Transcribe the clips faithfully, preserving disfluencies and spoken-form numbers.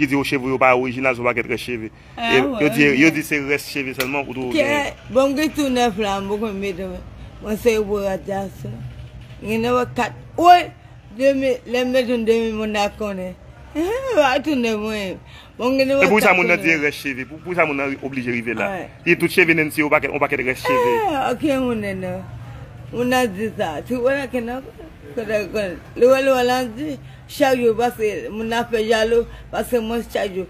ki di yo cheve yo pa orijinal, se yon pakèt rès cheve. E, yo di, yo di se rès cheve sèlman ou tou genyen. Bon, m gen tou nèf la, m poko mete. Mwen se pou radyasyon. Gen nan kat. Woy! Demi, lè m mete yon demi moun nan konnen. Wa tounen mwen. Bon, gen e pou sa moun nan di e rès cheve. Pou, pou sa moun nan oblije rive la. Li tout cheve Nancy, yon pakèt, yon pakèt rès cheve. Eh, ok, moun nan. Moun nan di sa. Ti wè la ke nan. Kote konnen. Li wè, li wè Landy. Chak jou, paske moun nan fè jalou. Paske mwen chak jou.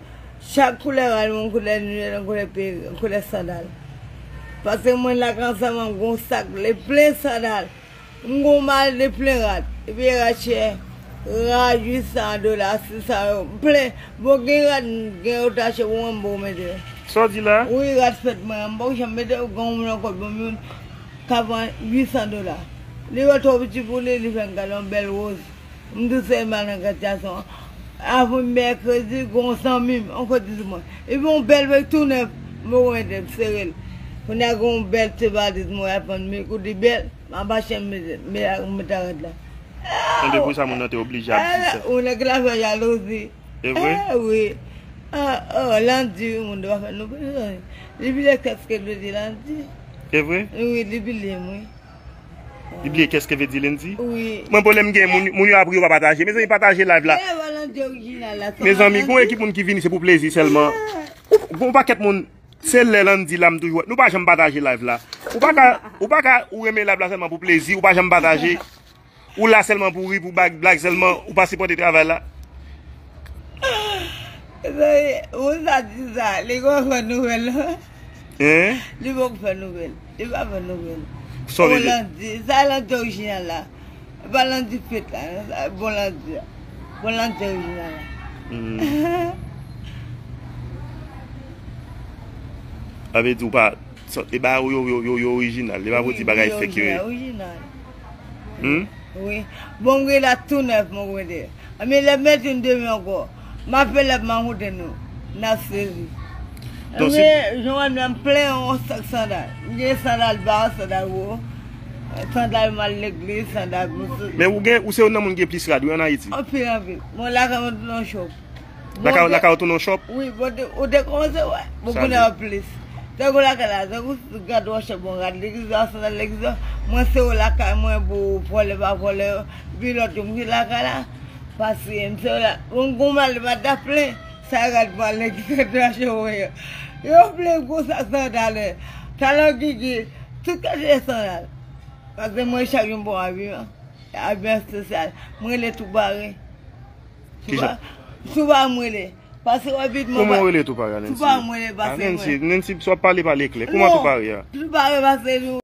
Chak koulè rad, yon koulè nwè, yon koulè peri, yon koulè sandal. Paske mwen la ansanm, m gon sak, li plen sandal. M gon mal de plen rad. Epi rad chè. Rad uit san dola, sis san ewo. M plen. Bon, gen rad, gen yo ta chè pou mwen, m poko mete. Sa w di la? Wi, rad fèt mwen an, m poko janm mete, gen yon moun ankò, bon, moun ka vann uit san dola. Li wè twò piti pou li, li fè m gade yon bèl woz. M tou sèlman nan gad gason. Avan mèkredi, gen yon zanmi m, ankò di mwen. Epi yon bèl valiz tou nèf, m poko mete, m sere l. Kounye a gen yon bèl ti valiz mwen ap vann, men kote bèl. M ap achte m met, met, met a rad la. Tande pou sa moun nan te oblije ap di sa. Ou nèg la fè jalouzi. E vre? Eh, wi. Ah, oh, Landy, moun dwa fè nou bezwen. Li bile kès ke l vle di Landy. E vre? Wi, li bile m, wi. Li bliye kès ke vle di Landy? Wi. Mwen pwoblèm gen moun, moun yo ap ri yo pa pataje. Mezanmi, pataje live la. Eh, Landy orijinal la. Mezanmi, gon ekip moun ki vini se pou plezi sèlman. Ou, gon pakèt moun. Se lè Landy la m toujou wè. Nou pa janm pataje live la. Ou pa ka, ou pa ka, ou renmen live la sèlman pou plezi, ou pa janm pataje. Ou la sèlman pou ri, pou bag, blag sèlman, ou pa sipòte travay la. Mezanmi, moun sa di sa, li gon fè nouvèl non. Hein? Li poko fè nouvèl. Li pa fè nouvèl. Sa w vle di? Landy, sa Landy orijinal la. E pa Landy fake la, non, sa bon Landy a. Bon Landy orijinal la. Hmm. Sa vle di ou pa, sa, e ba yo, yo, yo, yo orijinal. Li pa vle di bagay fake yo ye. Orijinal, orijinal. Hmm? Wi. Bon, m gen la tou nèf, mwen, mwen de. Anben, lè m mete yon demi ankò, m ap fè lè m ap monte nou. N ap sezi. Donk, si anben, jan w wè m la, m plen yon sak sandal. M gen sandal ba, sandal wo, sandal m al legliz, sandal m sou. Men ou gen, ou se youn nan moun ki gen plis rad, wi, ann Ayiti. Anpil, anpil. Bon, lakay mwen tou nan chòp. Lakay, lakay ou tou nan chòp? Wi, bon, ou te kòmanse wè. Bon, kounye a plis. Tankou lakay la, tankou gad wòch bon, gad legliz la, sandal legliz la. Mwen se yo lakay mwen pou vòlè pa vòlè yo. Epi lòt yo, m ki lakay la. Paske m se yo la. Bon, gon mal, li pa ta plen. Sa rad pale ki fè trache mwen yo. Yo plen gon sa sandal. Talon gigi. Tout kalite sandal. Paske mwen chak jou m pran avion. Avion espesyal. Mwen rele tou pare. Kijan? Tou pare mwen rele. Pase rapidman. Kòman w rele tou pare a, Nancy? Tou pare mwen rele pase mwen. Nancy, Nancy, si w ap pale, pale klè. Kòman tou pare a? Tou pare pase nou.